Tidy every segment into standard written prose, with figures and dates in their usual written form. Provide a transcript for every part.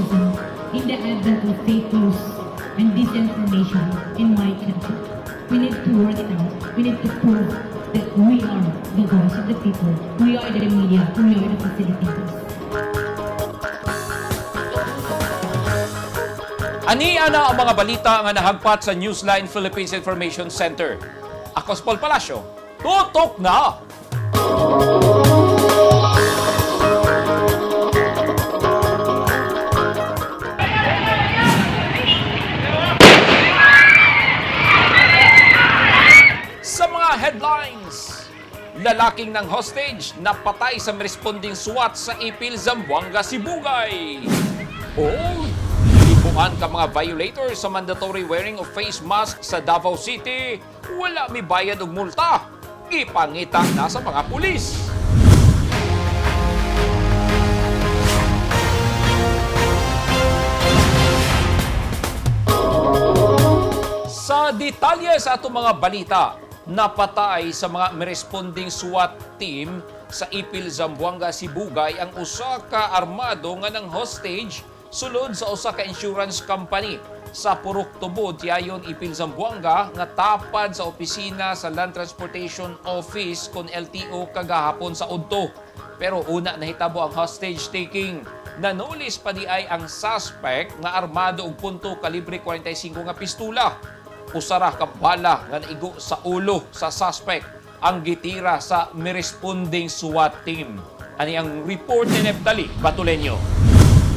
journalism in the advent of fake news and disinformation in my country. We need to work it out. We need to prove that we are the voice of the people. We are the media. We are the facilitators. Ani ana ang mga balita nga nahagpat sa Newsline Philippines Information Center. Ako si Paul Palacio. Tutok na! Sa mga headlines, lalaking ng hostage napatay sa responding SWAT sa Ipil, Zamboanga, Sibugay. O libuan ka mga violators sa mandatory wearing of face mask sa Davao City, wala mi bayad og multa. Gipangita na sa mga pulis. Sa detalye sa atong mga balita, napatay sa mga responding SWAT team sa Ipil, Zamboanga, Sibugay ang usa ka armado nga nang hostage sulod sa usa ka insurance company sa Purok Tubod, Tiayon, Ipil, Zamboanga nga tapad sa opisina sa Land Transportation Office kon LTO kagahapon sa udto. Pero una nahitabo ang hostage taking. Nanulis pa di ay ang suspect nga armado og punto kalibre 45 nga pistula. Usara ka bala nga naigo sa ulo sa suspect ang gitira sa miresponding SWAT team. Ani ang report ni Neftali Batuleño.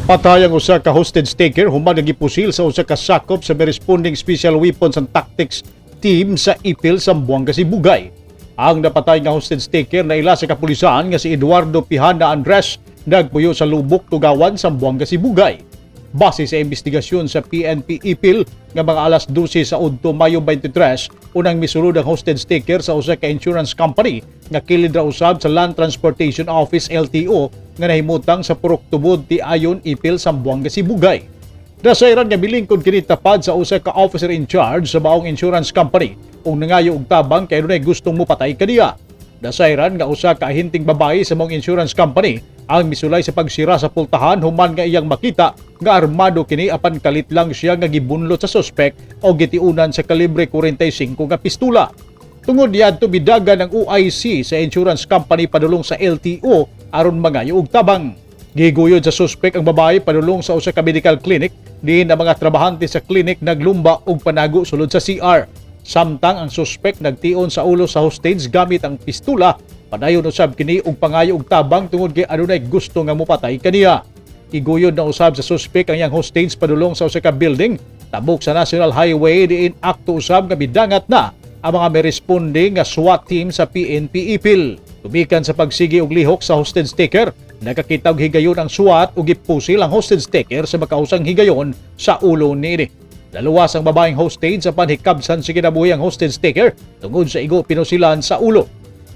Patay ang usa ka hostage taker human nga gipusil sa usa ka sakop sa responding Special Weapons and Tactics Team sa Ipil, Zamboanga, Sibugay. Ang napatay nga hostage taker na ila sa kapulisan nga si Eduardo Pihana Andres nagpuyo sa Lubok, Tugawan, Zamboanga, Sibugay. Base sa investigasyon sa PNP Ipil nga mga alas 12 sa udto Mayo 23, unang misulod ang hostage taker sa usa ka insurance company nga kilid ra usab sa Land Transportation Office LTO nga nahimutang sa Purok Tubod, Tiayon, Ipil, Zamboanga, Sibugay. Nasayran nga milingkod kini tapad sa usa ka officer in charge sa maong insurance company ug nangayo og tabang kay dunay gustong mopatay kaniya. Nasayran nga usa ka ahinting babae sa maong insurance company ang misulay sa pagsira sa pultahan human nga iyang makita nga armado kini apan kalit lang siya nga gibunlot sa suspect o gitiunan sa kalibre 45 nga pistula. Tungod diadto bidagan ang OIC sa insurance company padulong sa LTO aron mangayo og tabang. Giguyod sa suspect ang babae padulong sa usa ka medical clinic diin ang mga trabahante sa clinic naglumba og panago sulod sa CR. Samtang ang suspect nagtion sa ulo sa hostage gamit ang pistula, padayon usab kini og pangayo og tabang tungod kay adunay gusto nga mopatay kaniya. Iguyod na usab sa suspect ang iyang hostage padulong sa usa ka building tabok sa National Highway diin akto usab nga bidangat na ang mga may responde nga SWAT team sa PNP Ipil. Tumikan sa pagsigi og lihok sa hostage taker, nakakita og higayon ang SWAT ug gipusil ang hostage taker sa makausang higayon sa ulo niini. Naluwas ang babaeng hostage sa panhikabsan sa kinabuhi ang hostage taker tungod sa igo pinusilan sa ulo.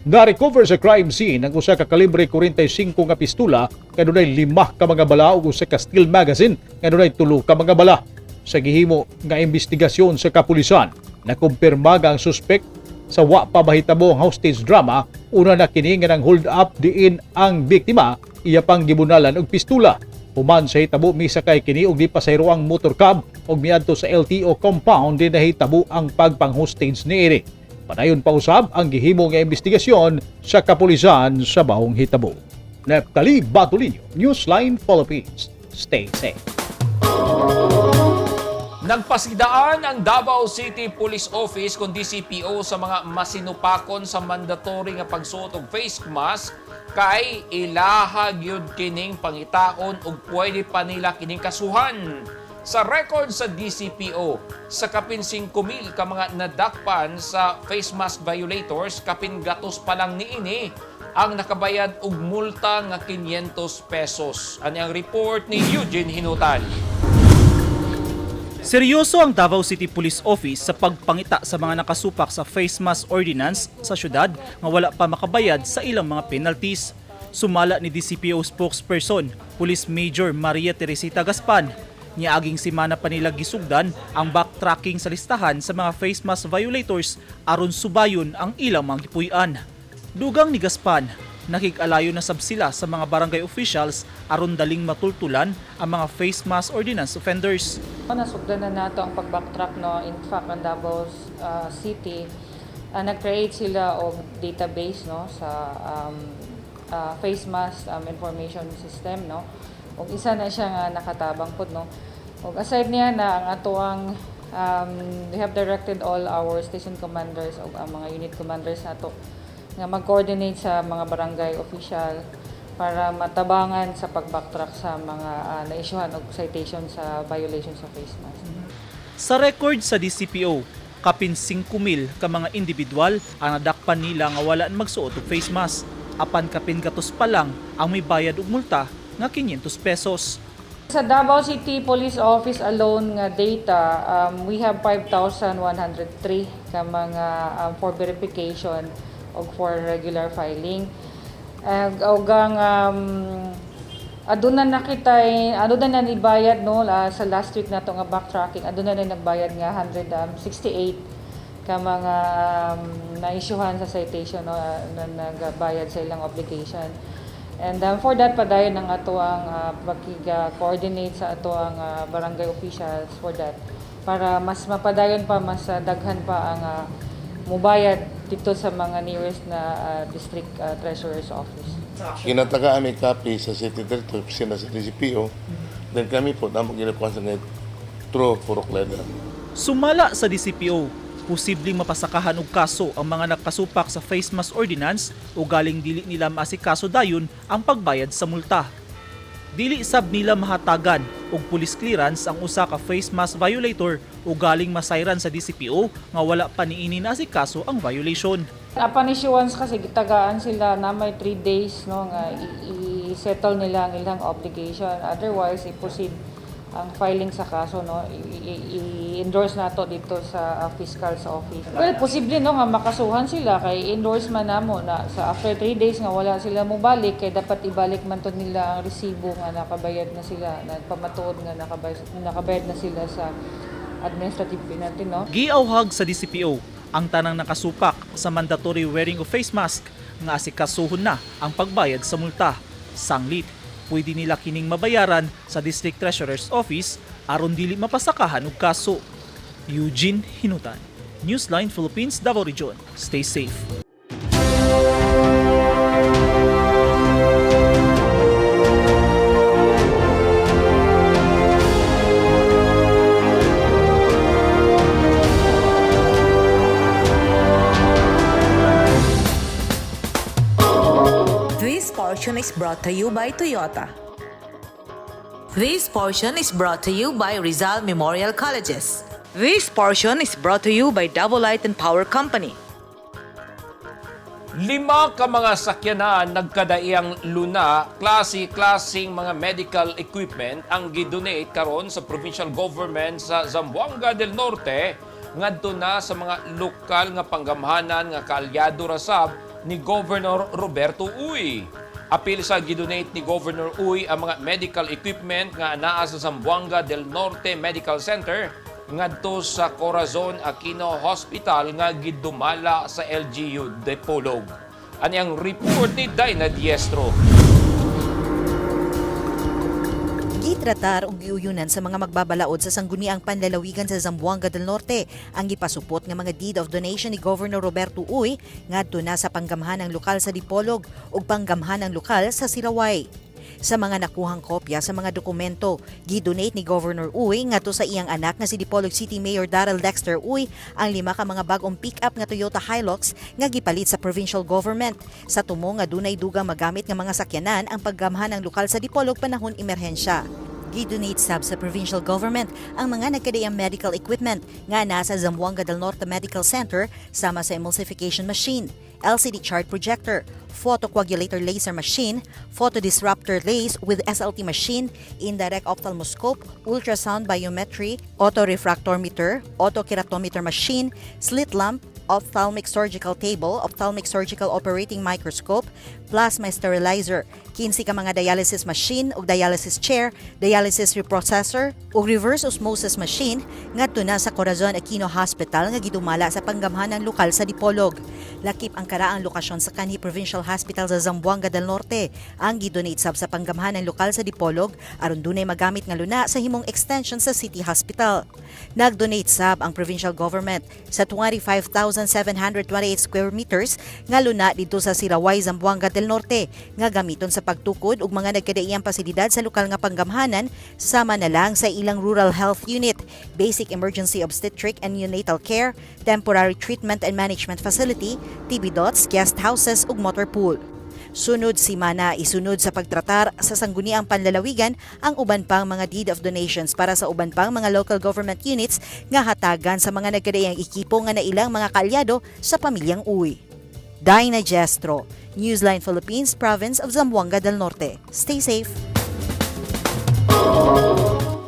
Na-recover sa crime scene ang usa ka kalibre 45 nga pistula kanunay 5 ka mga bala ug usa ka steel magazine kanunay 3 ka mga bala. Sa gihimo nga investigasyon sa kapulisan, nakumpirma nga ang suspect sa wa pa mahitabo ang hostage drama, una na kini nga nang hold up diin ang biktima iya pang gibunalan og pistula. Human sa hitabo misakay kini og gipasayro ang motorcab og miadto sa LTO compound din nahitabo ang pagpang-hostage niini. Padayon pa usab ang gihimo nga investigasyon sa kapulisan sa bahong hitabo. Neftali Batulinho, Newsline Philippines. Stay safe. Nagpasidaan ang Davao City Police Office kung DCPO sa mga masinupakon sa mandatory nga pagsuot og face mask kay ilaha gyud kining pangitaon ug pwede pa nila kining kasuhan. Sa record sa DCPO, sa kapin 5,000 ka mga nadakpan sa face mask violators, kapin gatos pa lang niini ang nakabayad og multa nga 500 pesos. Ani ang report ni Eugene Hinutan. Seryoso ang Davao City Police Office sa pagpangita sa mga nakasupak sa face mask ordinance sa syudad nga wala pa makabayad sa ilang mga penalties. Sumala ni DCPO spokesperson, Police Major Maria Teresita Gaspan. Niaging semana pa nila gisugdan ang backtracking sa listahan sa mga face mask violators aron subayon ang ilang mga gipuy-an. Dugang ni Gaspan, Nakig-alayo na sab sila sa mga barangay officials aron daling matultulan ang mga face mask ordinance offenders. Nasugdan na nato ang pag-backtrack, no. In fact, ang Davao City, nag-create sila og database, no, sa face mask information system, no. Ug isa na siya nga nakatabang pud, no. Ug aside niya na ang atoang we have directed all our station commanders ug ang mga unit commanders nato nga mag-coordinate sa mga barangay official para matabangan sa pag-backtrack sa mga na-issuehan og citation sa violation sa face mask. Sa record sa DCPO, kapin 5,000 ka mga individual ang nadakpan nila nga wala magsuot og face mask. Apan kapin gatos pa lang ang may bayad og multa nga 500 pesos. Sa Davao City Police Office alone nga data, we have 5,103 ka mga for verification og for regular filing. Og ang aduna na kitay, aduna na nibayad, no, sa last week nato nga backtracking, aduna na nagbayad nga 168 ka mga na-issuehan sa citation, no, na nagbayad sa ilang obligation. And for that, padayon ang atoang pagkiga-coordinate sa atoang barangay officials for that para mas mapadayon pa, mas daghan pa ang mubayad dito sa mga nearest na district treasurer's office. Ginatagaan may copy sa City Director, opisina sa DCPO. Then kami po, namo ginakuha sa ngayon through Purok Leather. Sumala sa DCPO, posibleng mapasakahan og kaso ang mga nakasupak sa face mask ordinance o galing dili nila maasikaso dayon ang pagbayad sa multa. Dili sab nila mahatagan og police clearance ang usa ka face mask violator o galing masayran sa DCPO nga wala pa niini naasikaso ang violation. Upon issuance kasi, gitagaan sila na may 3 days, no, nga i-settle nila ang ilang obligation. Otherwise, i-proceed ang filing sa kaso, no, i-endorse nato dito sa fiscal's office. Well, posible, no, nga makasuhan sila kay endorse man namo na sa after 3 days nga wala sila mobalik kay dapat ibalik man to nila ang resibo nga nakabayad na sila, nagpamatuod nga nakabayad na sila sa administrative penalty, no. Giawhag sa DCPO ang tanang nakasupak sa mandatory wearing of face mask nga asikasuhon na ang pagbayad sa multa. Sanglit, pwede nila kining mabayaran sa District Treasurer's Office aron dili mapasakahan og kaso. Eugene Hinutan, Newsline Philippines, Davao Region. Stay safe. This portion is brought to you by Toyota. This portion is brought to you by Rizal Memorial Colleges. This portion is brought to you by Davao Light and Power Company. 5 ka mga sakyanan nagkadaiyang luna, klase-klaseng mga medical equipment ang gidonate karon sa provincial government sa Zamboanga del Norte ngadto na sa mga lokal nga panggamhanan nga kaalyado ra sab ni Governor Roberto Uy. Apil sa gidonate ni Governor Uy ang mga medical equipment nga anaa sa Zamboanga del Norte Medical Center ngadto sa Corazon Aquino Hospital nga gidumala sa LGU Dipolog. Ani ang report ni Dinah Diestro. Gitratar og giuyunan sa mga magbabalaod sa sangguniang panlalawigan sa Zamboanga del Norte ang gipasupot nga mga deed of donation ni Governor Roberto Uy ngadto na sa panggamhanang lokal sa Dipolog ug panggamhanang lokal sa Sirawai. Sa mga nakuhang kopya sa mga dokumento, gidonate ni Governor Uy ngadto sa iyang anak nga si Dipolog City Mayor Daryl Dexter Uy ang 5 ka mga bag-ong pick-up nga Toyota Hilux nga gipalit sa provincial government sa tumo nga dunay dugang magamit nga mga sakyanan ang paggamhan ng lokal sa Dipolog panahon emerhensya. Gidonate sab sa provincial government ang mga nagkadaiyang medical equipment nga nasa Zamboanga del Norte Medical Center sama sa emulsification machine, LCD chart projector, photocoagulator laser machine, photodisruptor laser with SLT machine, indirect ophthalmoscope, ultrasound biometry, autorefractometer, autokeratometer machine, slit lamp, ophthalmic surgical table, ophthalmic surgical operating microscope, plasma sterilizer, 15 ka mga dialysis machine ug dialysis chair, dialysis reprocessor ug reverse osmosis machine ngadto na sa Corazon Aquino Hospital nga gidumala sa panggamhanan lokal sa Dipolog. Lakip ang karaang lokasyon sa kanhi Provincial Hospital sa Zamboanga del Norte ang gidonate sab sa panggamhanan lokal sa Dipolog aron dunay magamit nga luna sa himong extension sa City Hospital. Nagdonate sab ang provincial government sa 25,728 square meters nga luna didto sa Sirawai, Zamboanga del Norte nga gamiton sa pagtukod og mga nagkadaiyang pasilidad sa lokal nga panggamhanan sama na lang sa ilang rural health unit, basic emergency obstetric and neonatal care, temporary treatment and management facility, TB dots, guest houses ug motor pool. Sunod simana, isunod sa pagtratar sa sangguniang panlalawigan ang uban pang mga deed of donations para sa uban pang mga local government units nga hatagan sa mga nagkadaiyang ekipo nga nailang mga kaalyado sa pamilyang Uy. Dinah Gestro, Newsline Philippines, Province of Zamboanga del Norte. Stay safe.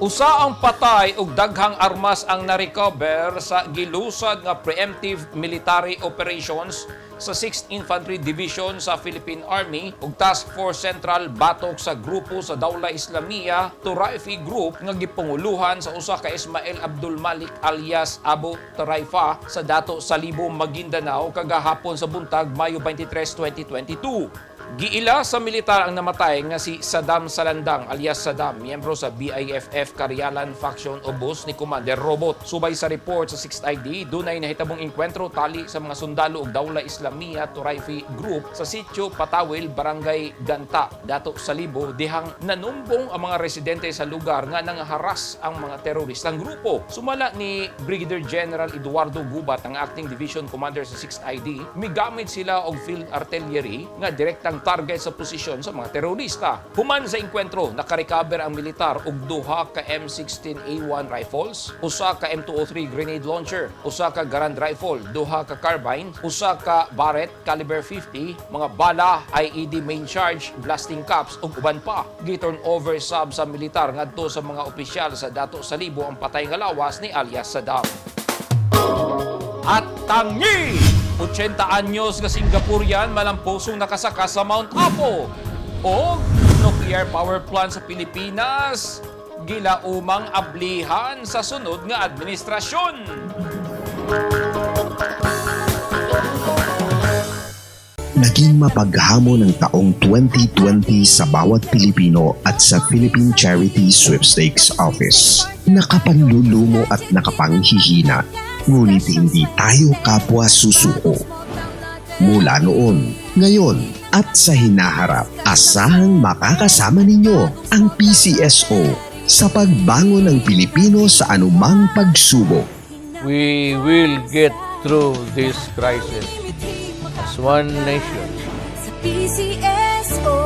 Usa ang patay ug daghang armas ang narecover sa gilusad nga preemptive military operations sa 6th Infantry Division sa Philippine Army ug Task Force Central batok sa grupo sa Dawla Islamia Turaifi Group nga gipanguluhan sa usa ka Ismail Abdul Malik alias Abu Turaifa sa Dato Salibo, Maguindanao kagahapon sa buntag, Mayo 23, 2022. Giila sa militar ang namatay nga si Saddam Salandang alias Saddam, miyembro sa BIFF Karyalan Faction o boss ni Commander Robot. Subay sa report sa 6th ID, dunay nahitabong engkwentro tali sa mga sundalo ug Dawla Islamia Turaifi Group sa sitio Patawil, Barangay Ganta, Dato Salibo, dihang nanumbong ang mga residente sa lugar nga nangharas ang mga teroristang grupo. Sumala ni Brigadier General Eduardo Gubat, ang acting division commander sa 6th ID, migamit sila og field artillery nga direktang target sa posisyon sa mga terorista. Human sa engkwentro, nakarecover ang militar og duha ka M16A1 rifles, usa ka M203 grenade launcher, usa ka Garand rifle, duha ka carbine, usa ka Barrett caliber 50, mga bala, IED main charge, blasting caps ug uban pa. Giturn over sab sa militar ngadto sa mga opisyal sa Dato Salibo ang patay nga lawas ni alias Saddam. At tangi! 80 anyos nga Singaporean malampusong nakasaka sa Mount Apo. O nuclear power plant sa Pilipinas, gilaumang ablihan sa sunod nga administrasyon. Naging mapaghamon ang taong 2020 sa bawat Pilipino at sa Philippine Charity Sweepstakes Office. Nakapanlulumo at nakapanghihina, ngunit hindi tayo kapwa susuko. Mula noon, ngayon at sa hinaharap, asahang makakasama ninyo ang PCSO sa pagbangon ng Pilipino sa anumang pagsubok. We will get through this crisis as one nation. Sa PCSO.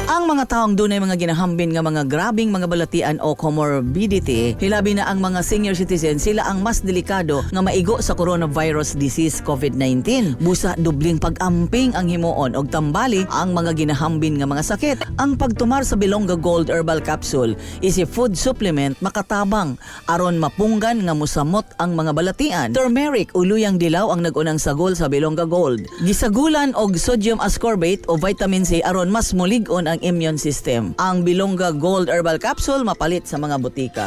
Ang mga taong dunay mga ginahambin nga mga grabing mga balatian o comorbidity, hilabi na ang mga senior citizen, sila ang mas delikado nga maigo sa coronavirus disease COVID-19. Busa dubling pag-amping ang himuon og tambali ang mga ginahambin nga mga sakit. Ang pagtumar sa Bilongga Gold Herbal Capsule is a food supplement makatabang aron mapunggan nga musamot ang mga balatian. Turmeric o luyang dilaw ang nag-unang sagol sa Bilongga Gold. Gisagulan og sodium ascorbate o vitamin C aron mas mulig-on ang immune system. Ang Bilongga Gold Herbal Capsule mapalit sa mga botika.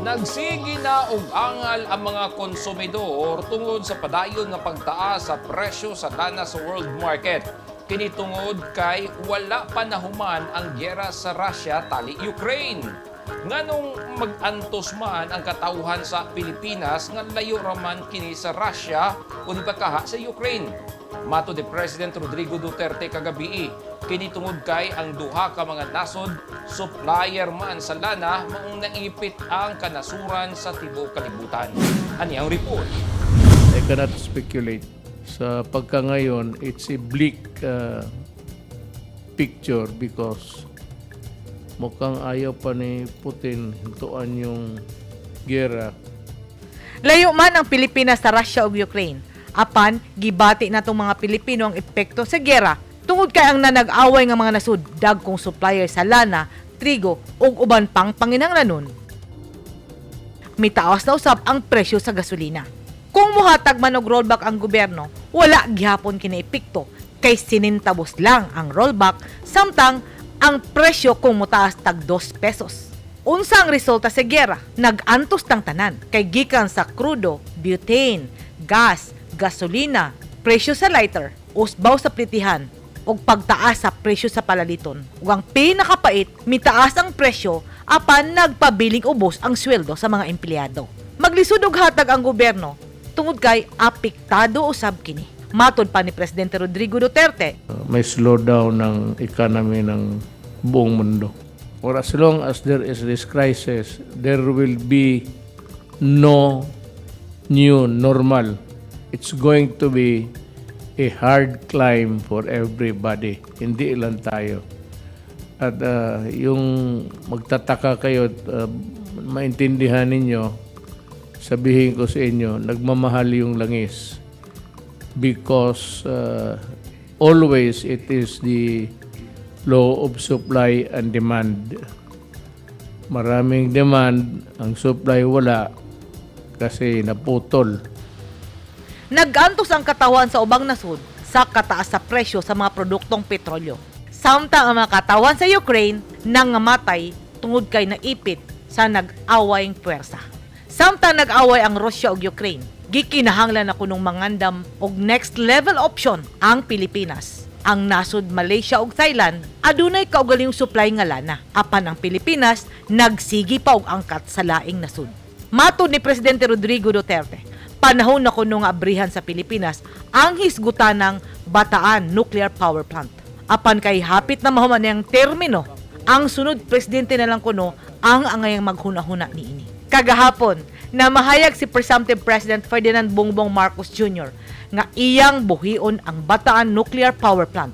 Nagsige na og angal ang mga konsumidor tungod sa padayon nga pagtaas sa presyo sa lana sa world market. Kini tungod kay wala pa nahuman ang gyera sa Russia tali Ukraine. Nganong mag-antos man ang katawhan sa Pilipinas nga layo raman kini sa Russia o di ba kaha sa Ukraine? Matod ni President Rodrigo Duterte kagabi, kini tungod kay ang duha ka mga nasod supplier man sa lana maong naipit ang kanasuran sa tibuok kalibutan. Ani ang report. I cannot speculate. Sa pagka ngayon, it's a bleak picture because mukhang ayaw pa ni Putin hintuan yung gera. Layo man ang Pilipinas sa Russia ug Ukraine. Apan gibati natong mga Pilipino ang epekto sa gera tungod kay ang nanag-away nga mga nasud dagkong supplier sa lana, trigo ug uban pang panginahanglanon. Mitaas na usab ang presyo sa gasolina. Kung muhatag man og rollback ang gobyerno, wala gihapon kini epekto kay sinintabos lang ang rollback samtang ang presyo kung motaas tag 2 pesos. Unsa ang resulta sa giyera? Nag-antos tang tanan kay gikan sa krudo, butane, gas, gasolina, presyo sa lighter, usbaw sa plitihan, ug pagtaas sa presyo sa palaliton. Ug ang pinakapait, mitaas ang presyo apan nagpabiling ubos ang sweldo sa mga empleyado. Maglisod og hatag ang gobyerno tungod kay apektado usab kini. Matod pa ni Presidente Rodrigo Duterte, May slowdown ng economy ng buong mundo. For as long as there is this crisis, there will be no new normal. It's going to be a hard climb for everybody. Hindi lang tayo. At yung magtataka kayo, at maintindihan ninyo, sabihin ko sa inyo, nagmamahal yung langis because always it is the law of supply and demand. Maraming demand, ang supply wala kasi naputol. Nag-antos ang katawan sa ubang nasud sa kataas sa presyo sa mga produktong petrolyo. Samtang ang mga katawan sa Ukraine nangamatay tungod kay naipit sa nag-awayng puwersa. Samtang nag-away ang Russia ug Ukraine, gikinahanglan na kunong mangandam og next level option ang Pilipinas. Ang nasod Malaysia ug Thailand adunay kaugalingong supply nga lana. Apan ang Pilipinas nagsigi pa og angkat sa laing nasod. Matod ni Presidente Rodrigo Duterte, panahon na kuno nga abrihan sa Pilipinas ang hisgutanang Bataan Nuclear Power Plant. Apan kay hapit na mahuman niyang termino, ang sunod presidente na lang kuno ang angayang maghuna-huna niini. Kagahapon, namahayag si Presumptive President Ferdinand Bongbong Marcos Jr. nga iyang buhion ang Bataan Nuclear Power Plant.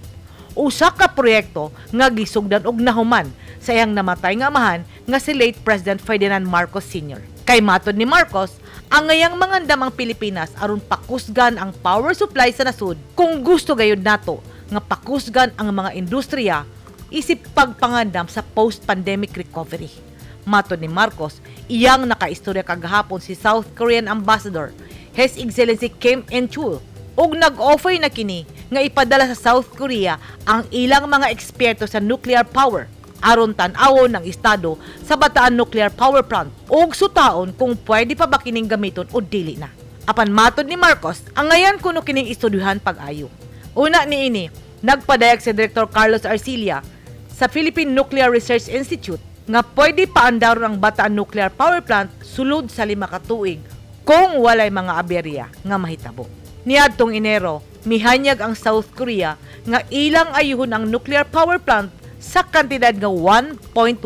Usa ka proyekto nga gisugdan og nahuman sa iyang namatay nga amahan nga si late President Ferdinand Marcos Sr. Kay matod ni Marcos, angayang mangandam ang Pilipinas aron pakusgan ang power supply sa nasud kung gusto gayud nato nga pakusgan ang mga industriya isip pagpangandam sa post-pandemic recovery. Matod ni Marcos, iyang nakaistorya kagahapon si South Korean Ambassador His Excellency Kim In-chul ug nag-offer na kini nga ipadala sa South Korea ang ilang mga eksperto sa nuclear power aron tan-awon ng estado sa Bataan Nuclear Power Plant ug sutaon kung pwede pa ba kining gamiton o dili na. Apan matod ni Marcos, angayan kuno kining estudyuhan pag-ayo. Una niini, nagpadayag si Director Carlos Arcilla sa Philippine Nuclear Research Institute nga pwede paandaron ang Bataan Nuclear Power Plant sulod sa 5 ka tuig kung walay mga aberya nga mahitabo. Niadtong Enero, mihanyag ang South Korea nga ilang ayuhon ang nuclear power plant sa kantidad nga $1.1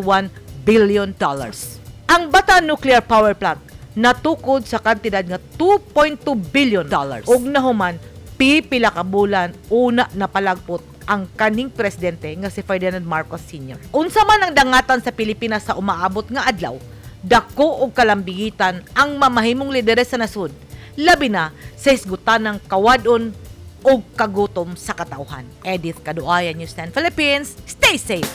billion. Ang Bataan Nuclear Power Plant natukod sa kantidad nga $2.2 billion ug nahuman pipila ka bulan una napalagpot ang kaning presidente nga si Ferdinand Marcos Sr. Unsa man ang dangatan sa Pilipinas sa umaabot nga adlaw, dako og kalambigitan ang mamahimong lideres sa nasud, labi na sa hisgutan ng kawad-on og kagutom sa katawhan. Edith Kaduaya, News 10 Philippines. Stay safe!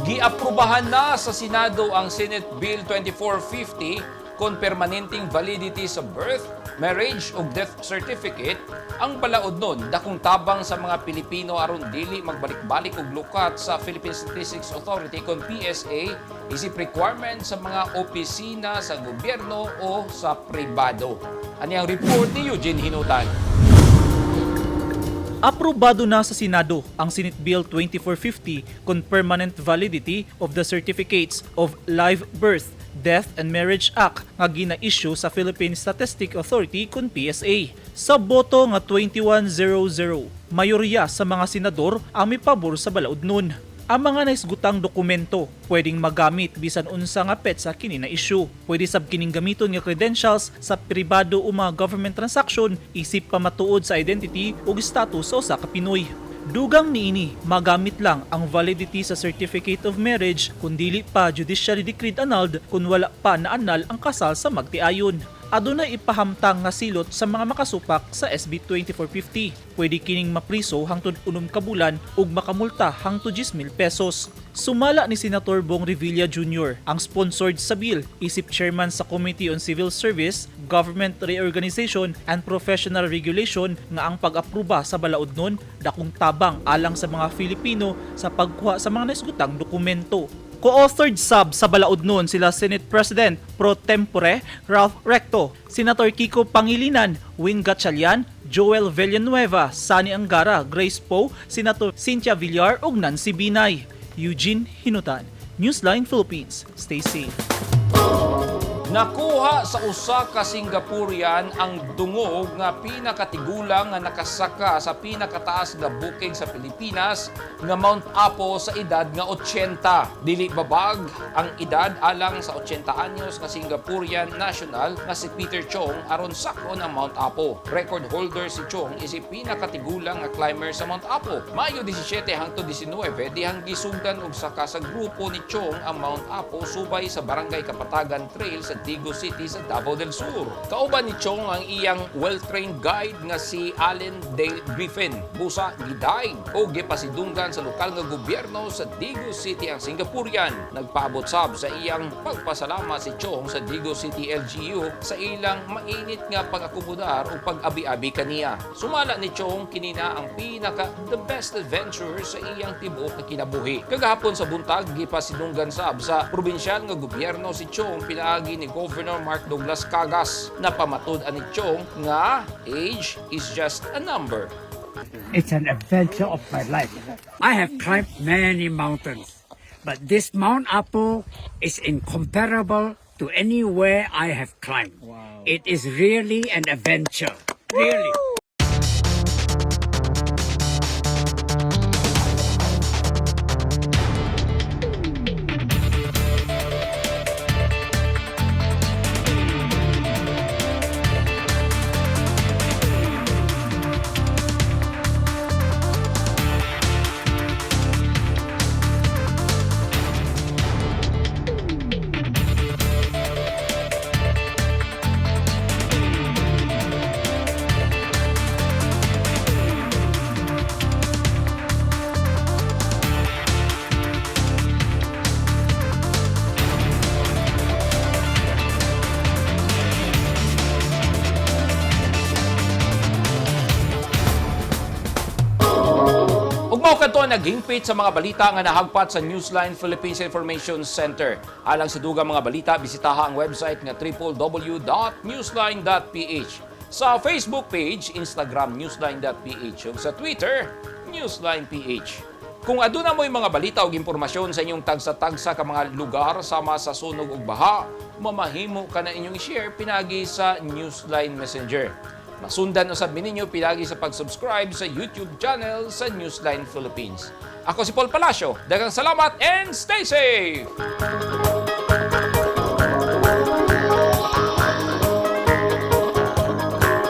Giaprubahan na sa Senado ang Senate Bill 2450 kon permanenteng validity sa birth, marriage ug death certificate. Ang balaod nun, dakong tabang sa mga Pilipino aron dili magbalik-balik og lukat sa Philippine Statistics Authority kon PSA isip requirement sa mga opisina sa gobyerno o sa pribado. Ani ang report ni Eugene Hinutan. Aprobado na sa Senado ang Senate Bill 2450 kon permanent validity of the Certificates of Live Birth, Death and Marriage Act nga gina-issue sa Philippine Statistic Authority kon PSA. Sa boto nga 21-0-0, mayorya sa mga senador ang mipabor sa balaod nun. Ang mga naisgutang dokumento pwedeng magamit bisan unsa nga petsa kini na issue. Pwede sab kining gamiton nga credentials sa pribado o mga government transaction isip pamatuod sa identity ug status sa usa ka Pinoy. Dugang niini, magamit lang ang validity sa certificate of marriage kung dili pa judicially decreed annulled kung wala pa na-annul ang kasal sa magtiayon. Adunay ipahamtang nga silot sa mga makasupak sa SB 2450. Pwede kining mapriso hangtod 6 ka bulan ug makamulta hangtod 10,000 pesos. Sumala ni Senator Bong Revilla Jr., ang sponsored sa bill, isip chairman sa Committee on Civil Service, Government Reorganization and Professional Regulation, nga ang pag-aproba sa balaodnon dakong tabang alang sa mga Filipino sa pagkuha sa mga naisgutang dokumento. Co-authored sab sa balaodnon sila Senate President Pro Tempore Ralph Recto, Senator Kiko Pangilinan, Win Gatchalian, Joel Villanueva, Sonny Angara, Grace Poe, Senator Cynthia Villar ug Nancy Binay. Eugene Hinutan, Newsline Philippines. Stay safe. Nakuha sa usa ka Singaporean ang dungog nga pinakatigulang nga nakasaka sa pinakataas nga bukid sa Pilipinas nga Mount Apo sa edad nga 80. Dili babag ang edad alang sa 80 anyos nga Singaporean national nga si Peter Chong aron sak-on ang Mount Apo. Record holder si Chong is pinakatigulang nga climber sa Mount Apo. Mayo 17 hangtod 19 dihang gisugdan og saka sa grupo ni Chong ang Mount Apo subay sa Barangay Kapatagan Trail sa Digos City sa Davao del Sur. Kauban ni Chong ang iyang well-trained guide nga si Allen Dale Griffin. Busa gi-guide o gipasidunggan sa lokal nga gobyerno sa Digos City ang Singaporean. Nagpaabot sab sa iyang pagpasalamat si Chong sa Digos City LGU sa ilang mainit nga pag-akomodar o pag-abi-abi kaniya. Sumala ni Chong, kinina ang pinaka the best adventure sa iyang tibuok nga kinabuhi. Kagahapon sa buntag, gipasidunggan sab sa probinsyal nga gobyerno si Chong pinaagi ni Governor Mark Douglas Cagas. Napamatud-an ni Chong nga age is just a number. It's an adventure of my life. I have climbed many mountains, but this Mount Apo is incomparable to anywhere I have climbed. It is really an adventure. Really. Ug mao kadto ang naghingpit sa mga balita nga nahagpat sa Newsline Philippines Information Center. Alang sa dugang mga balita, bisitaha ang website nga www.newsline.ph. Sa Facebook page, Instagram newsline.ph ug sa Twitter, newsline.ph. Kung aduna mo'y mga balita ug impormasyon sa inyong tagsa-tagsa ka mga lugar sama sa sunog ug baha, mamahimo ka na inyong i-share pinagi sa Newsline Messenger. Masundan usab ninyo pinagi sa pag-subscribe sa YouTube channel sa Newsline Philippines. Ako si Paul Palacio. Daghang salamat and stay safe!